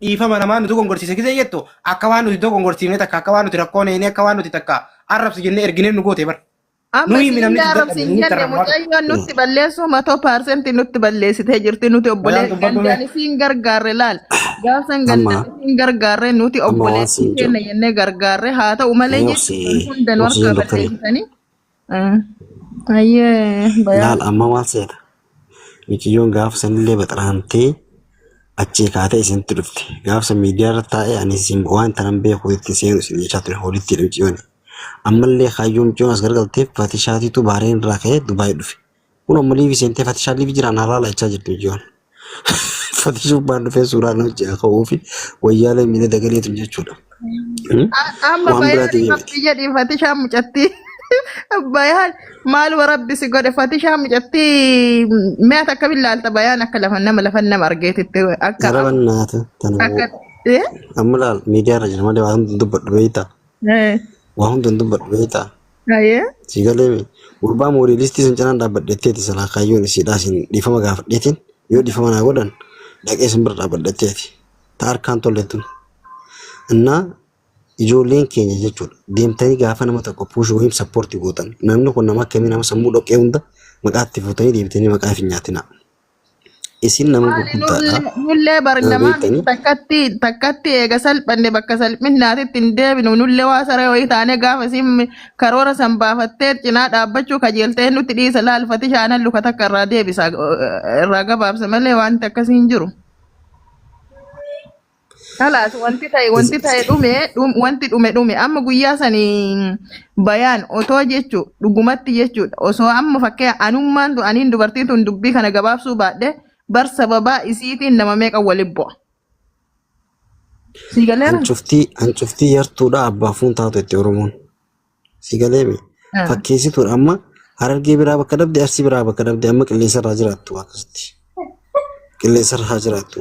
Dhiifama namaa nuti gongorsiise gisee jettu akka waan nuti dogongorsiifne takka akka waan nuti rakkoo neenee akka waan nuti takka arrabsi jennee erginee nu goote bar. Amma Nuyi isin namni illee itti arrabsi dadhabe hin nuyi jenne tarramaa mucayyoon nutti balleessuu matoo paarsentii nutti balleessitee jirti nuti obbolee Bayaan dubbadhu mee. gandaan isiin gargaarre laal gaafsan Amma gandaan isiin gargaarre nuti amma waan obboleettii siin keenya jedhu jennee gargaarre haa ta'u malee mee jechuun obsi hunda nu obsi harkaa doktorii balleessitanii. Ayyee bayaan. laal amma maal seeta miciyyoon gaafa sanillee baxaraamtee achii kaatee isinitti dhufte gaafa san miidiyaa irra taa'ee ani isin waan tanan beeku itti seenu isin jechaa ture hoolittii miciyyoon ammallee kaayyoon miciyyoon as garagalteef fatishaatiitu baareen irraa ka'ee Dubaay dhufe kun ammoo liivi seentee fatishaa liivi jiraan halaala jechaa jirti miciyyoon fatishuun baan dhufee suuraa nama ji'a ka'uu fi wayyaalee miila dagaleetu jechuudha. Amma Waan bayaan biraatiin miti. rabbi jedhi fatishaa mucattii bayaan maal warabbi si godhe fatishaa mucattii mi'a takka billaalta bayaan akka lafa nama lafa nama argeetitti akka Gara bannaata tana akka eh? amma laal miidiyaa irra jira malee waa hundi hin dubbadhu beektaa. Eh, Waa hundi hin dubbadhu beektaa. ayyee. Si galee mi? Gurbaa moodeelistii sun cinaan dhaabbadhetteeti silaa kaayyoon isiidhaa isin dhiifama gaafadheetiin yoo dhiifama naa godhan dhaqee isin bira dhaabbadhetteeti. Ta harkaan tolle tun. Innaa ijoolleen keenya jechuudha deemtanii gaafa nama tokko puush wayim sappoortii gootan namni kun nama akkamii nama sammuu dhoqqee hunda maqaatti fuutanii deebitanii maqaa hin nyaatinaa. Isin nama Maali gurguddaadha. nullee bar Nama namaa miti beektanii. takkatti takkatti eega salphanne bakka salphinnaatitti hin deebinu nullee waa saree wayii taanee gaafa isin karoora san baafattee cinaa dhaabbachuu kajeeltee nutti dhiisa laalfati shaanan luka takka irraa deebisa irraa gabaabsa malee wanti akkasii hin jiru. Kalaas wanti ta'e wanti ta'e dhume wanti dhume dhume amma guyyaa sanii bayaan otoo jechuu dhugumatti jechuudha osoo amma fakkee anummaan tu aniin dubartiin tun dubbii kana gabaabsuu baadhe bar sababaa isiitiin nama meeqa waliin bu'a. Sii galeera? Hancuftii hancuftii yartuudha abbaa fuun taatu itti Oromoon. Si galeemi. Fakkeessituudha amma Harargee biraa bakka dhabde Arsii biraa bakka dhabde amma qilleensa irraa jiraattu akkasitti. Qilleensa irraa jiraattu.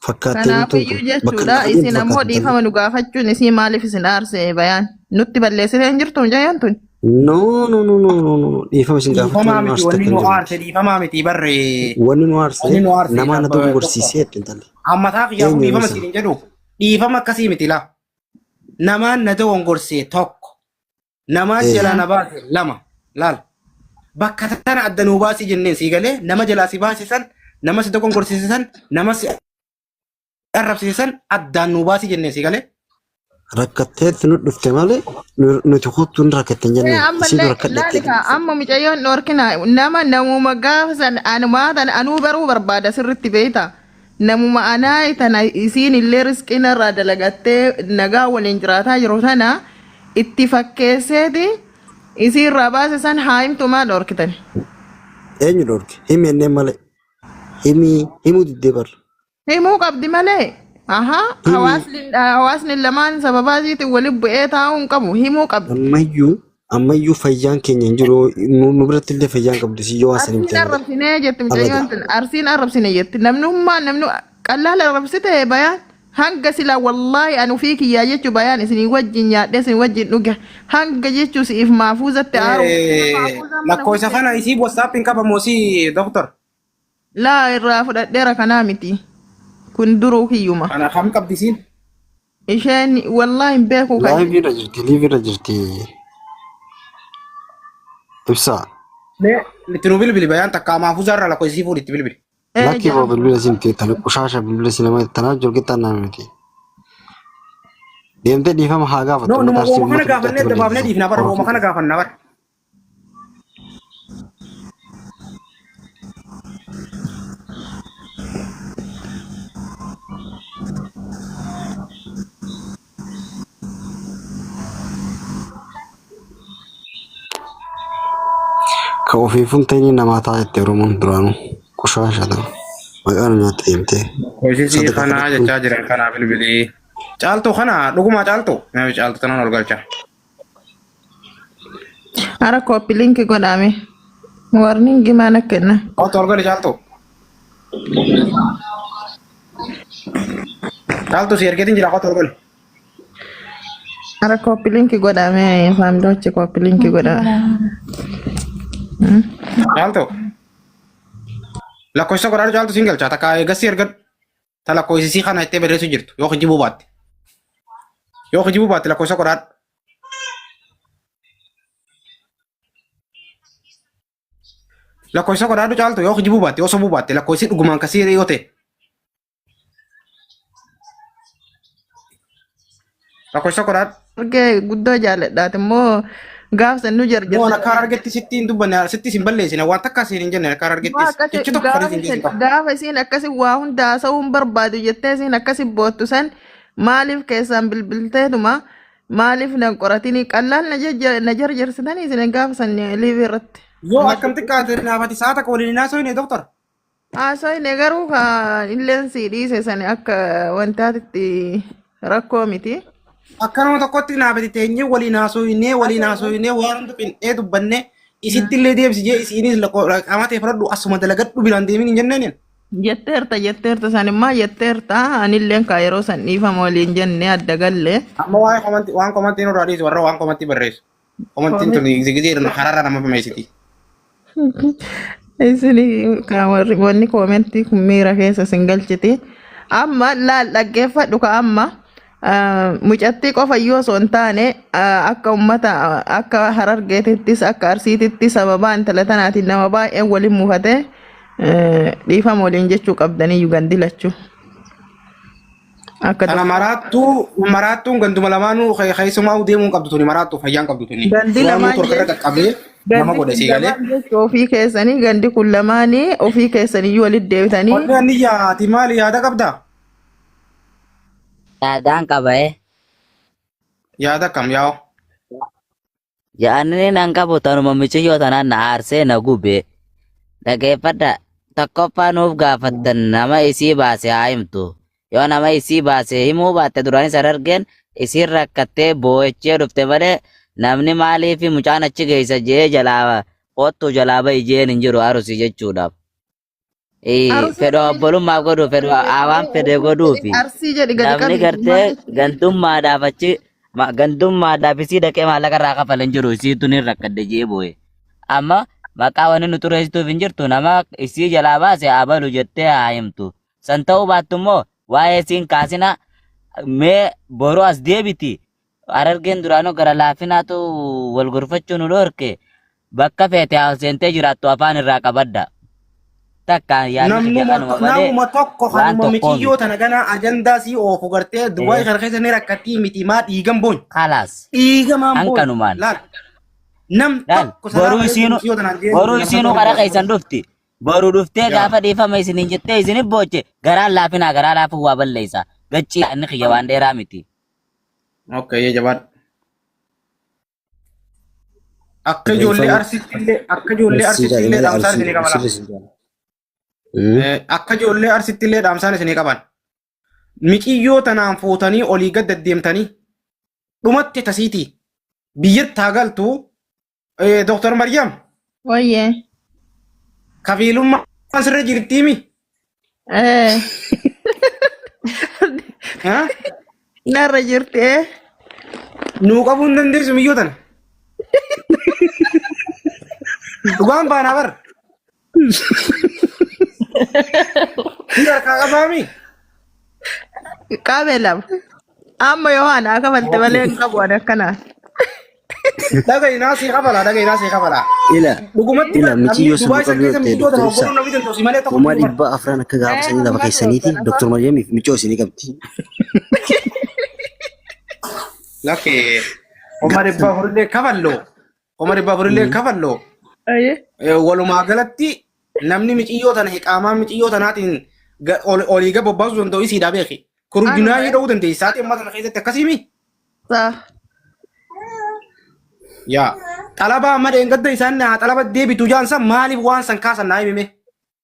Fakkaattee bultuun Kanaafiyyuu kun bakka jechuudha lafa deemtu isin ammoo fakkaatti dhiifama nu gaafachuun isii maaliif isin aarse bayaan nutti balleessitee hin jirtu mucayyaan tun. No no no no no no dhiifama isin gaafachuu Dhiifamaa nu miti aarsitu wanni akka hin nu jiru. aarse dhiifamaa miti barre Wanni nu aarse wanni nu aarse namaa na tokko dogongorsiisee itti intalli. amma taaf yaa Eenyu dhiifama isa? siin hin jedhu dhiifama akkasii miti laa. Namaan na dogongorse tokko. Namaan jalaa na baase lama. Laal. Bakka tana adda nuu baasii jenneen sii galee nama jalaa si baase san nama si dogongorsiise san nama si arrabsiise san addaan nuu baasii jenneen sii galee. Rakkatteetti nu dhufte malee nuti kottu hin rakkatte hin jenneen. Isiitu Ammallee rakkadhettee laali kaa dhufte. amma mucayyoon dhorkina nama namuma gaafa san anumaa tan anuu baruu barbaada sirritti beekta. Namuma anaa tana isiin illee risqii narraa dalagattee nagaa waliin jiraataa jiru tana itti fakkeesseeti isii irraa baase san haa himtu maa dhorkitan. Eenyu dhorke? Himi enneen malee. Himi himuu diddee bar. Himuu qabdi malee. Ahaa Himi hawaasni hawaasni lamaan sababaa isiitiin waliin bu'ee taa'uu hin qabu himuu qabdi. ammayyuu Ammayyuu fayyaan keenya hin jiru. Nu biratti illee fayyaan qabdu si yoo waan san Arsiin himte malee. arrabsinee jetti Abada. mucayyoon tun arsiin arrabsine jetti namnummaa namni qallaala arrabsite bayaan hanga silaa wallaahi ani ofii kiyyaa jechuu bayaan isinii wajjin nyaadhee isin wajjin dhuge hanga jechuu si'iif maafuuzatti aaru maafuuzaan mana Lakkoofsa kana isii WhatsApp hin qabamu isii doktor. Laa irraa fudhadheera kanaa miti kun duruu kiyyuma Kana kam qabdi isiin? Isheen wallaahi hin beeku kan Live irra jirti, live irra jirti. Ibsaa. Mee itti nu bilbili bayaan takka maafuuzaa irraa lakkoofsa isii fuudhi itti bilbili. ee Lakkii boo jedhama. bilbila isin ta'e tana qushaasha bilbila isin nama tanaa jiru qixxaan nama miti. Deemtee dhiifama haa gaafattu No, uummata numa arsii wooma kana uummata gaafannee guddaatti adda baafnee balleessisa. dhiifna bara wooma Horofii. kana gaafanna bara. Ka ofiifuu hin ta'in namaa ta'a jette Oromoon duraanuu qushaasha ta'a. Maqaa nu nyaatte deemtee. Hojii Sadaqa kanaa kadhachuu. jechaa jiran kanaa bilbilii. Caaltuu kana dhugumaa caaltuu? Mee caaltuu tanaan ol galcha. Ara copy link godhame. Warning maal akka kenna. Kottu ol gali caaltuu. Caaltuu si ergeetiin jira kottu ol gali. Ara copy link godhame faamiloochi copy link godhame. Caaltuu. Lakkoofsa godhaadhu caaltuu siin galcha takka eegasii ergadhu. Ta lakkoofsa isii kana jettee barreessuu jirtu yoo kijibuu baatte. Yoo kijibuu baatte lakkoofsa qoraadhu. Lakkoofsa qoraadhu caaltu yoo kijibuu baatte yoo sobuu baatte lakkoofsi dhugumaan kasii yoo ta'e. Lakkoofsa qoraadhu. Argee guddoo jaaladhaati immoo gaaf san nu Moo jarjarsa. akka argetti sitti hin dubbanne sitti hin balleessine waan takka siin hin jenne akka argettis jechi tokko kan isin geessin qabu. Gaafa isiin akkasi waa hunda haasa'uu hin barbaadu jettee isiin akkasi boottu san maaliif keessaan bilbilteetuma maaliif nan qoratini qallaan na jajja- na jarjarsitanii isin gaafa san liivii irratti. Yoo akkam xiqqaate naafati sa'a takka waliin hin haasofne doktor. Haasofne garuu ka illeen sii dhiise sani akka wantaatitti rakkoo miti. Akka nama tokkotti naafati teenyee waliin haasofnee waliin haasofnee waan hunda qinxee dubbannee isitti illee deebisi jee isiinis qaama ta'e fudhadhu asuma dalagadhu biraan deemin hin jenneen. Jetteerta jetteerta sanimmaa jetteerta anilleen kaa yeroo san dhiifama waliin jenne adda galle. Amma waa'ee komantii waan komantii nurraa dhiisu warra waan komantii barreessu. Komantiin tun gizee hararra nama bameessiti. Isin kaa warri wanni koomentii kun miira keessa isin galchiti. Amma laal dhaggeeffadhu ka amma mucattii qofa iyyuu osoo hin taane akka ummata akka harargeetittis akka arsiitittis sababaa intala tanaatiin nama baay'een waliin mufate dhiifama waliin jechuu qabdanii gandi lachuu. Akka Tana tokko. maraattuu maraattuun ganduma lamaanuu keessumaa deemuu hin qabdu tuni maraattuu fayyaan qabdu tuni. Gandi Duraanuu lamaan torba irra jechuun qaqqabee nama gandi godhe kun sii galee. lamaan jechuun ofii keessanii gandi kun lamaanii ofii keessaniyyuu walitti deebitanii Onnee anni yaati maali yaada qabdaa? Yaadaan qaba eh. Yaada akkam yaa'u? Yaadni nan qabu tanuma miciyyoo tanaan na aarsee na gube. Dhageeffadha. Tokkoffaa nuuf gaafattan nama isii baase haa himtu. Yoo nama isii baase himuu baatte duraanis harargeen isiin rakkattee boo'echee dhufte malee namni maaliif mucaan achi geessa jee jalaa koottuu jalaa ba'i jeen hin jiru arusii jechuudhaaf. Arusii Fedha obbolummaa godhu fedha waan fedhe godhuufi. Arsii jedhi gadi Namni qabi. gartee gandummaadhaaf achi gandummaadhaaf isii dhaqee maallaqa irraa kafale hin jiru isiitu ni rakkadde jee boo'e. Amma maqaa wanni nu xureessituuf hin jirtu nama isii jalaa baase abalu jettee haa himtu. San ta'uu baattu immoo waa'ee isiin kaasina mee boru as deebiti. Harargeen duraanuu gara laafinaatu wal gorfachuu nu dhorke. Bakka feete haa seentee jiraattu afaan irraa qabadda. Takka yaadni kiyya Namnuma kanuma malee namuma tokko waan kanuma tokkoo miciyyoo miti. tana ganaa ajandaa sii oofu gartee Dubaay kana keessa ni rakkattii miti maa dhiigan boony. Kalaas. Dhiiga maan boony. Hankanumaan. Laal. Nam Laal tokko boruu salaama alaikum isiinu miciyyoo tanaan jee boruu nama isiinuu tokko karaa keessan dhufti. Boru dhuftee Yaa. gaafa dhiifama isiniin jettee isinif booche garaan laafinaa garaa laafuu waa balleessa. Gaccii inni kiyya waan dheeraa miti. Okay, jabaadhu. Akka ijoollee Barreeffama arsiitti illee akka ijoollee arsii arsiitti jedhe illee malee dhaamsaan arsii isinii qaban. sirri sin jedha. Hmm. Akka ijoollee arsiitti illee dhaamsaan isinii qaban. Miciyyoo tanaan fuutanii olii gad deddeemtanii dhumatti tasiiti biyyatti haa galtu Dr. Maryam Wayyee. kafiilummaan sirra jirtiimi. Eh. Ha? Narra jirti eh. Nuu qabuu hin dandeessu miyyoo tana. Dhugaan baanaa bar. Dhiira harkaa qabaami. Qabe lama. Amma yoo ana kafalte malee hin qabu ani akkanaa. Dhaga'i naasii kafalaa dhaga'i naasii kafalaa. Ila Dhugumatti ila bar namni miciyyoo sana Dubaay san qabdu keessa ta'e miyyoo Dr. tana Ibsaa obboluu namni danda'u si malee tokko kuma jiru bar. 400 akka gaafa sanii lafa keessaniiti Dr. Maryamiif micoo isinii qabdi. Lakkee 400,000 kafalloo 400,000 kafalloo Aye. Walumaa galatti namni miciyyoo tana iqaamaa miciyyoo tanaatiin olii gad bobbaasuu danda'u isiidhaa beeki. Kurujinaa Anuma. dha'uu dandeessi. Sa'aatii ammaa tana keessatti akkasiimi. Saa. Yaa xalabaa amma dheengadda isaan naa xalaba deebitu jaan san maaliif waan san kaasan naa himime.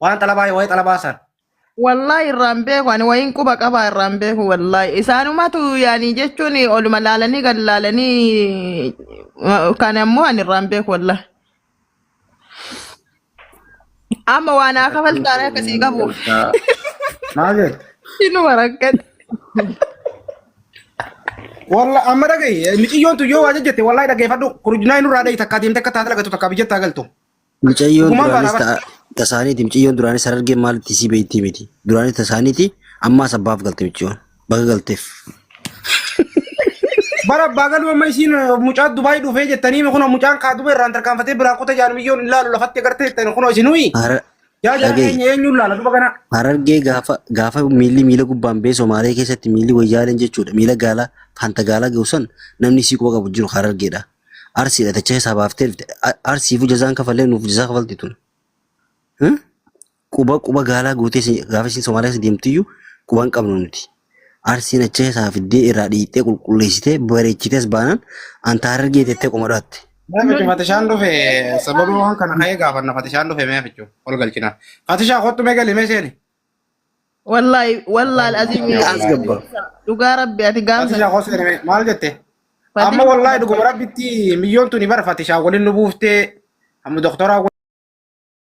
Waan xalabaa waa'ee xalabaa san. Wallahi irraan beeku ani wayiin quba qabaa irraan beeku wallahi isaanumatu yaani jechuun oluma laalanii gad laalanii kan ammoo ani irraan beeku wallahi. Amma waan haa kafaltaare akkasii qabu. Maal jette? Inuma rakkate. Walla amma dhagahi miciyyoon tun yoo waa jette wallahi dhaggeeffadhu kurujinaa nurraa dhahi takkaa deemte akka taate lagatu takkaa biyyatti haa galtu. Micayyoon Dhugumaan duraanis baanaa bar. tasaaniiti. Micayyoon duraanis harargeen maalitti isii beektii miti. Duraanis tasaaniiti. Ammaas abbaaf galte micciyoon. Baga galteef. Bara abbaa galuu amma isiin mucaa Dubaay dhufee jettanii kun mucaan kaa Dubaay irraan tarkaanfatee biraa kuta jaan miyyoon hin laalu lafatti agartee jettanii kunoo isin huyi. Yaa jara Dhaga'i. keenya eenyuun laala duba kana. Harargee gaafa gaafa miilli miila gubbaan bee Somaalee keessatti miilli wayyaaleen jechuudha. Miila gaalaa fanta gaalaa ga'u san namni isii quba qabu jiru harargeedha. Arsiidha tacha keessaa baaftee dhufte. Arsiifuu jazaan kafallee nuuf jazaa kafalti tun. Quba quba gaalaa guutee gaafa isiin Somaalee keessa deemtuyyuu quba hin qabnu nuti. Arsiin achi keessaa fiddee irraa dhiiqxee qulqulleessitee bareechitee as baanaan anta harargee tettee qoma dhaatte. Mee Fatishaan dhufe sababa waan kana ka'ee gaafanna Fatishaan dhufe mee fichu ol galchina. Fatishaa kottu mee gali mee seeni. Wallahi wallahi alazim As gabba. dhugaa rabbi ati gaafsa. Fatishaa kottu seeni mee maal jette? Amma wallahi dhuguma rabbitti miyyoon tuni bara Fatishaa waliin nu buuftee amma doktoraa